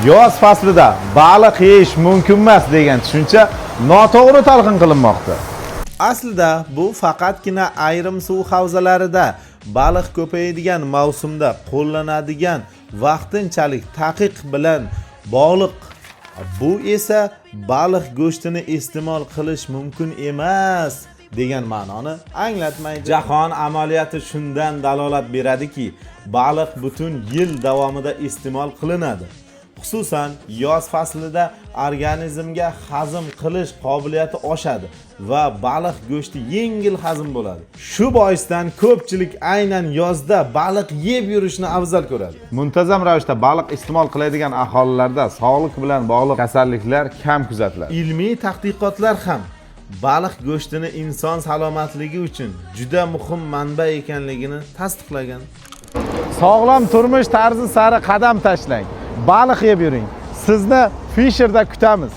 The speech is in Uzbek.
Yoz faslida baliq yeyish mumkin emas degan tushuncha noto'g'ri talqin qilinmoqda. Aslida bu faqatgina ayrim suv havzalarida baliq ko'payadigan mavsumda qo'llanadigan vaqtinchalik taqiq bilan bog'liq. Bu esa baliq go'shtini iste'mol qilish mumkin emas degan ma'noni anglatmaydi. Jahon amaliyoti shundan dalolat beradiki, baliq butun yil davomida iste'mol qilinadi. Xususan, yoz faslida organizmga hazm qilish qobiliyati oshadi va baliq go'shti yengil hazm bo'ladi. Shu boisdan ko'pchilik aynan yozda baliq yeb yurishni afzal ko'radi. Muntazam ravishda baliq iste'mol qiladigan aholilarda sog'liq bilan bog'liq kasalliklar kam kuzatiladi. Ilmiy tadqiqotlar ham baliq go'shtini inson salomatligi uchun juda muhim manba ekanligini tasdiqlagan. Sog'lom turmush tarzi sari qadam tashlang. Baliq yeb yuring. Sizni Fisherda kutamiz.